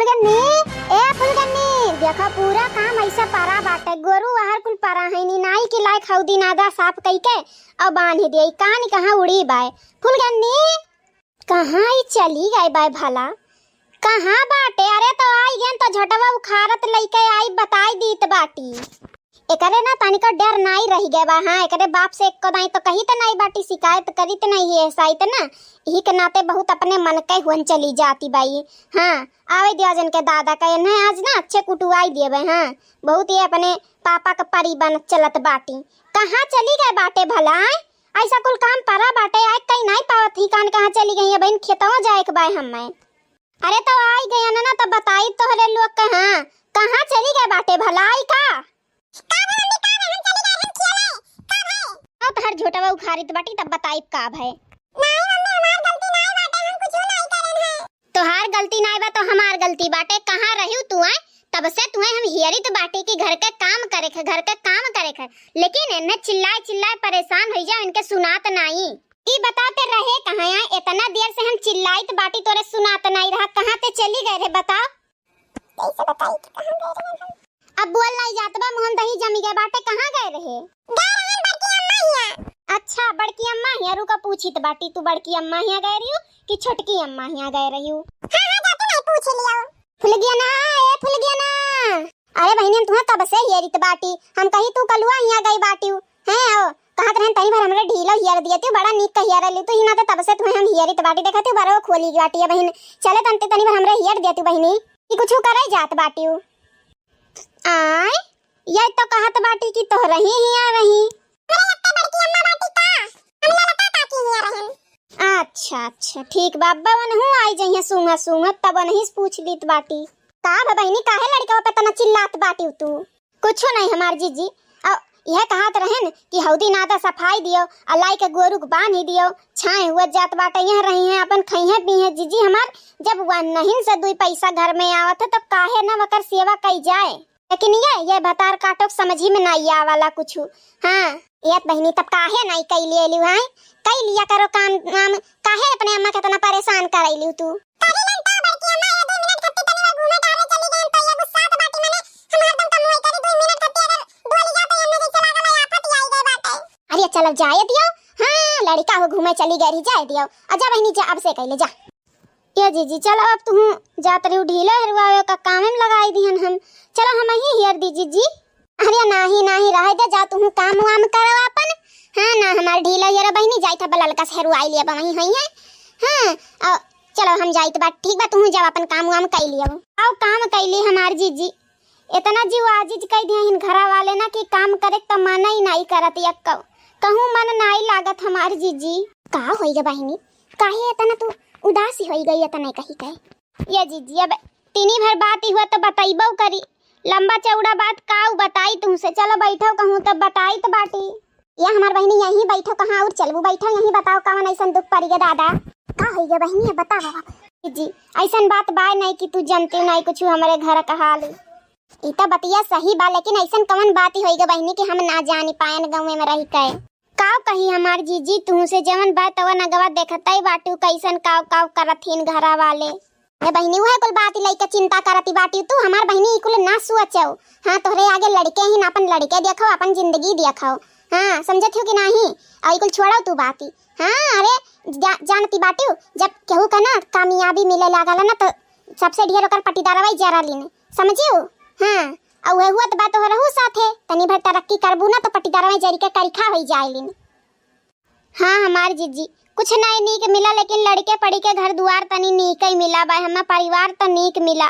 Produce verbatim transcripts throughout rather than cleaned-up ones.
फुलगन्नी, ए फुलगन्नी, देखा पूरा काम ऐसा परा बाटे, गोरू अहर कुल परा है नी, नाई के लायक हौदी नादा साफ कई के और बांध दिया, कान कहाँ उड़ी बाय। फुलगन्नी, कहाँ ई चली गए बाय भला? कहाँ बाटे? अरे तो आई गेन तो झटवा उखाड़त लइके आई, बताई दीत बाटी। एकरे ना तनिको डर नाई रह गए बा। हाँ, एकरे बाप से एको दाई तो कही त नाई बाटी, शिकायत करी त नाई है ऐसा त ना, यही के नाते बहुत अपने मन के हुन चली जाती बाई। हाँ, आवे दिया जन के दादा का, इन्हें आज ना अच्छे कुटुआई दिए बे। हाँ, बहुत ये अपने पापा का परी बन चलत बाटी। कहाँ चली गए बाटे भला? आय, ऐसा कुल काम परा बाटे, आय कहीं नाई पावत ही कान कहाँ चली गई है बहन, खेतवा जाए के बाय हमें। अरे तो आई गया ना, ना तो बताई तोहरे लोग के। हाँ, कहाँ चली गए बाटे भला आई का? का भला मम्मी, का भला? हम चली गए, हम खेले। का भय? अब तोहर झोटवा उखाड़ित बाटी, तब बताइब का भय। नहीं मम्मी, हमार गलती नहीं बाटे, हम कुछ नहीं करेन है। तोहार गलती नहीं बा तो हमार गलती बाटे। कहाँ रहियो तू, आय? तब से तुहे हम हियरित बाटी कि घर के काम करे खे, घर के काम करे खे, लेकिन इन्हें चिल्लाए चिल्लाए परेशान हो जाओ, इनके सुनात नहीं। ई बताते रहे कहाँ, आय? इतना देर से हम चिल्लाइत बाटी, तोरे सुनात नहीं रहा, कहाँ ते चली गए रहे बताओ? कैसे बताई कि कहाँ गए रहे हम? अब बोल नाई जात बा, मुहन दही जमी गए बाटे, कहाँ गए रहे? गए रहन बड़की अम्मा हिया। अच्छा, बड़की अम्मा हिया, रुका पूछित बाटी, तू बड़की अम्मा हिया गए रहियो कि छोटकी अम्मा हिया गए रहियो? हाँ, हाँ, जाते नहीं पूछ लियो। फुलगिया ना, ए फुलगिया ना। अरे बहिनी, हम तुहें कब से हियरित बाटी, हम कही तू कलुआ हिया गई बाटियो। हैं, आओ, कहत रहन तनी भर हमरे ढीलो हियर दिया तू, बड़ा नीक का हियर ली तू, ही नाते तब से तुहें हम हियरित बाटी, देखा तू बरो खोली बाटी है बहिन। चले तनते तनी भर हमरे हियर दिया तू बहिनी। ई कुछ करे जात बाटियो। आय, ये तो कहत बाटी कि तोहरही हिया रही। हमरे लगता बड़की अम्मा बाटी का? हमरे लगता काकी हिया रहन। अच्छा, अच्छा, ठीक बा, अब्बा वनहू आई जइहें सूंघत सूंघत, तब वनही से पूछ लीत बाटी। का भा बहिनी, काहे लड़कवा पे तना चिल्लात बाटी तू? कुछो नहीं हमार जीजी, अ, यह कहत रहन कि हौदी नादा सफाई दियो, अ, लाई के गोरू के बांधी दियो, छाए हुआ जात बाटे, यह रही हैं, अपन खइहें पीहें जीजी हमार, जब वनहिन से दुई पैसा घर में आवत है, तो काहे न वकर सेवा कई जाए? लेकिन ये, ये भतार काटो के समझी में नाई आवाला कुछु। हाँ, ये बहिनी तब काहे नाई कई लिए लियो, हैं? कई लिया करो काम, काम, काहे अपने अम्मा के इतना परेशान करैलियो तू? करी लन तो बड़की अम्मा, ये दो मिनट खातिर तनी वो घूमे टहले चली गए, तो ये गुस्सा तो बाटी मने, हम हरदम कम होई करी, दो मिनट खातिर अगर डोली जाओ तो ये मेरी चला गला आफत ही आई गए बाटे। अरे चलो जाए दियो, हाँ, लड़का हो घूमे चली गए रही, जाए दियो। आ जा बहिनी जा, अब से कैले जा। ए जीजी, चलो अब तुहू जात रही ढीला हेरुआवे का काम में लगाई दिहन हम। चलो हम ही हेर दी जीजी। अरे नाही, नाही, रहे दे, जा तुहू काम वाम करो अपन। हाँ ना, हमार ढीला हेरा बहिनी जाइत है बललका से हेरुआई लिया वहीं हई है। हाँ, अ, चलो हम जाइत बा, ठीक बा, तुहू जाओ अपन काम वाम कई लिया। आओ काम कई ली हमार जीजी। इतना जीव आजिज कई दिया इन घरा वाले ना कि काम करे त मन ही नाही करत यक्को। कहूँ मन नाही लागत हमार जीजी। का होई गे बहिनी? काहे इतना तू उदासी होई गई इतना कही कहे? ये जीजी, अब तीनी भर बात ही हुआ तो बतैबो करी। लंबा चौड़ा बात का उ बताई तुमसे? चलो बैठो कहूँ तो बताई तो बाटी। या हमार बहिनी यहीं बैठो, कहाँ और चलबू? बैठो यहीं, बताओ कवन ऐसन दुख पड़ी गे दादा? का होई गे बहिनी, अब बताओ अब। जीजी, ऐसन बात बाय नहीं कि तू जनती नहीं कुछ हमरे घर का हाल। ई त बतिया सही बा, लेकिन ऐसन कवन बात ही होई गे बहिनी कि हम ना जानी पायन गाँव में रही के? काव कही हमार जीजी, तुहसे जवन बा तवन अगवा देखतई बाटू, कैसन काव काव करत हिन घरा वाले। ए बहिनी, उहे कुल बात लइके चिंता करती बाटी तू, हमार बहिनी, ई कुल ना सोचो। हाँ, तोहरे आगे लड़के हिन, अपन लड़के देखो, अपन जिंदगी देखो। हाँ, समझत हो कि नाही? और ई कुल छोड़ो तू बाती। हाँ, अरे, जा-, जानती बाटू, जब केहू का ना कामयाबी मिले लागल ना, तो सबसे ढेर ओकर पटीदारवा ही जरा लीन, समझियो? हाँ, और उहे हुआ तो बात हो रहू साथे, तनी भर तरक्की करबू ना, तो पटीदारवा ही जरी के करिखा होई जाए लीन। हाँ, हमार जीजी, कुछ नहीं नीक मिला, लेकिन लड़के पड़ी के घर दुआर तनी नीक ही मिला बा, हमार परिवार तो नीक मिला।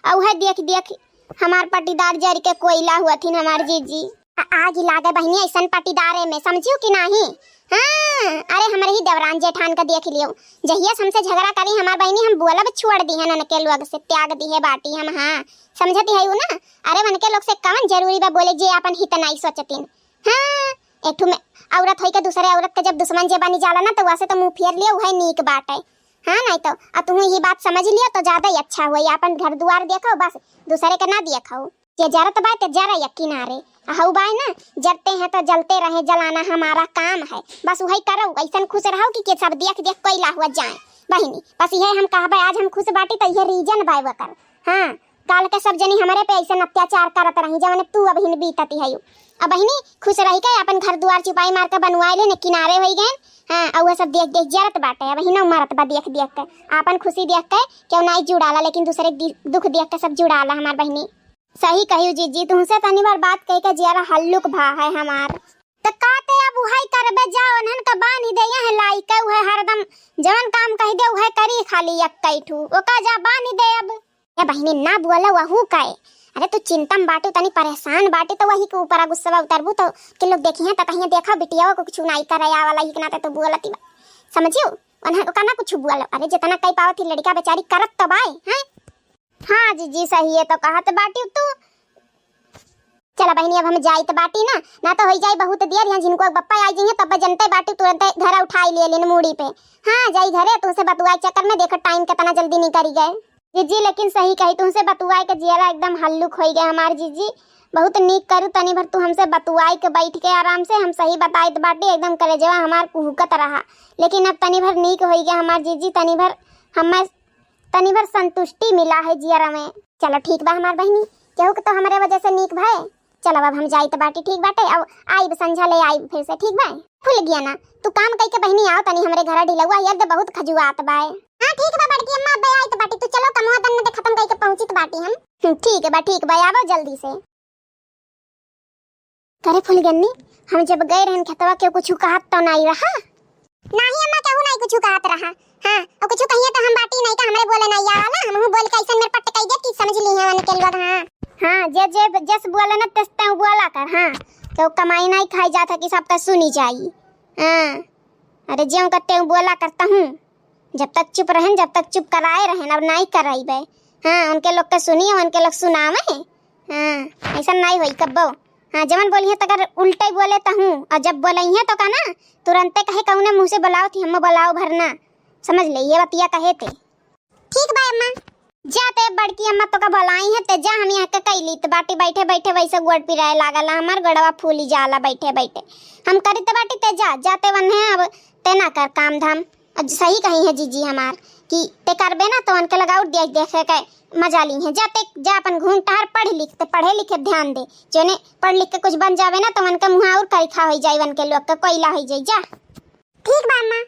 और उहे देख देख हमार पटीदार जर के कोयला हुआ थिन हमार जीजी। आ-, आग लागे बहिनी ऐसन पटीदारे में, समझियो कि नाही? हाँ, अरे हमरे ही देवरान जेठान का देख लियो, जहिया से हमसे झगड़ा करी हमार बहिनी, हम बोलब छोड़ दी है, उनके लोग से त्याग दी है बाटी हम। हाँ, समझती है ना? अरे उनके लोग से कवन जरूरी बा बोले जे अपन हित नाई सोचतीन। हाँ, एक ठो में औरत होई के दूसरे औरत के जब दुश्मन जे बनी जाला ना, तो वैसे तो मुंह फेर लियो, वही नीक बात है। हाँ, नहीं तो, आ तुम ये बात समझ लियो तो ज्यादा ही अच्छा हुई। अपन घर दुआर देखो बस, दूसरे के ना देखो। जे जरत बाय ते जरा या किनारे, आ हऊ बाय ना, जरते हैं तो जलते रहे, जलाना हमारा काम है। बस वही करो, ऐसन खुश रहो कि, कि सब देख देख कोयला हुआ जाए। बहिनी, बस यही हम कहबे, आज हम खुश बाटी तो यह रीजन बाय वकर। हाँ, काल के सब जनी हमरे पे अइसन अत्याचार करत रही, जवन तू अबहिन बीतती है। अब बहिनी खुश रही के अपन घर दुआर चुपाई मार के बनवाए ले, ने किनारे होई गए। हाँ, और वह सब देख देख जरत बाटे, अबहिन मरत बा देख देख के। आपन खुशी देख के क्यों नाई जुड़ाला, लेकिन दूसरे के दि-, दुख देख के सब जुड़ाला हमार बहिनी। सही कहियो जीजी, तुमसे तनी बार बात कह के जियारा हल्लुक भा है हमार। त का ते अब उहै करबे, जा ओन्हन का बान्हि दे, यहाँ लाई के उहै हरदम जवन काम कहि दे उहै करी खाली एक्कै ठू, ओका जा बान्हि दे अब। ए बहिनी ना बोला वहू का। अरे तू चिंता में बाटू, तनी परेशान बाटू, त वही के ऊपर गुस्सा उतरबू त के लोग देखिहैं त कहिहैं देखा बिटिया को कुछ नाई करे आवला, ही के नाते तू बोलती बा, समझियो? ओन्हन ओका ना कुछ बोला। अरे जितना कही पावत ही लड़का बेचारी करत तो बाय, हैं? हाँ जीजी, सही है तो कहत बाटी तू। चला बहिनी, अब हम जाइत बाटी ना, ना तो होई जाई बहुत देर, यहाँ झिनको बप्पा आई जइहैं, तब जनते बाटी तुरंते घर उठाई ले लेन मूड़ी पे। हाँ, जाई घरे, तुमसे बतुआए चक्कर में देखो टाइम कितना जल्दी निकल गए। जीजी, लेकिन सही कही, तुमसे बतुआए के जियरा एकदम हल्लुक होई गए हमार जीजी। बहुत नीक करू, तनी भर तू हमसे बतुआए के बैठ के आराम से, हम सही बताइत बाटी, एकदम करेजवा हमार कुहुकत रहा, लेकिन अब तनी भर नीक होई गए हमार जीजी, तनी भर हमें तनी भर संतुष्टि मिला है जियरा में। चलो ठीक बा हमार बहिनी, केहू के तो हमरे वजह से नीक भए। चलो अब हम जाइत बाटी, ठीक बाटे, अब आइब संझा ले आइब फिर से, ठीक बा? फुलगेना, तू काम कइके बहिनी आओ तनी हमरे घर ढिलौआ, यार दे बहुत खजुआत बाए। हाँ ठीक बा बड़की अम्मा, अब आइत बाटी, तू चलो कमवा दन में दे खत्म कइके पहुँचित बाटी हम। हम्म, ठीक बा, ठीक बा, आवो जल्दी से। करे फुलगेनी, हम जब गए रहन खेतवा के कुछ कहत तो नाई रहा? नाही अम्मा, केहू नाही कुछ कहत रहा। हाँ, और कुछ कहिए तो हम बाटी नहीं का, हमरे बोले नहीं आला, हमहू बोल के ऐसन मेरे पट्ट कह दे कि समझ ली है उनके लोग। हाँ, हाँ, जे जे जस बोले ना तस तू बोला कर। हाँ, तो कमाई नहीं खाई जात है कि सबका सुनी जाई। हाँ, अरे जे उनका तेऊ बोला करता हूँ, जब तक चुप रहन, जब तक चुप कराए रहन, अब नाई कराइबे। हाँ, उनके लोग के सुनिए, उनके लोग सुनावे। हाँ, ऐसा नाई होई कब्बो। हाँ, जवन बोलिहैं तकर उल्टे बोले तहूँ, और जब बोलइहैं तो का ना, तुरंते कहे कौने मुँह से बोलाओ थी, हम बोलाओ भरना। समझ ले, ये बतिया कहे ते। ठीक बा अम्मा। जा ते बड़की अम्मा तो का बोलाई है, ते जा, हम यहाँ के कैली त बाटी बैठे बैठे वैसे गोड़ पिराए लागल, हमार गोड़वा फूली जाला बैठे बैठे। हम करी त बाटी, ते जा, जा ते वन्हे, अब ते ना कर काम धाम। अब सही कही है जीजी हमार कि ते करबे ना तो उनके लगाओ देख देख के मजा ली है। जा ते जा अपन घूम टहर पढ़ लिख, ते पढ़े लिखे ध्यान दे, जोने पढ़ लिख के कुछ बन जावे ना तो उनके मुँह और करिखा होई जाई, उनके लोग के कोयला होई जाई। जा। ठीक बा अम्मा।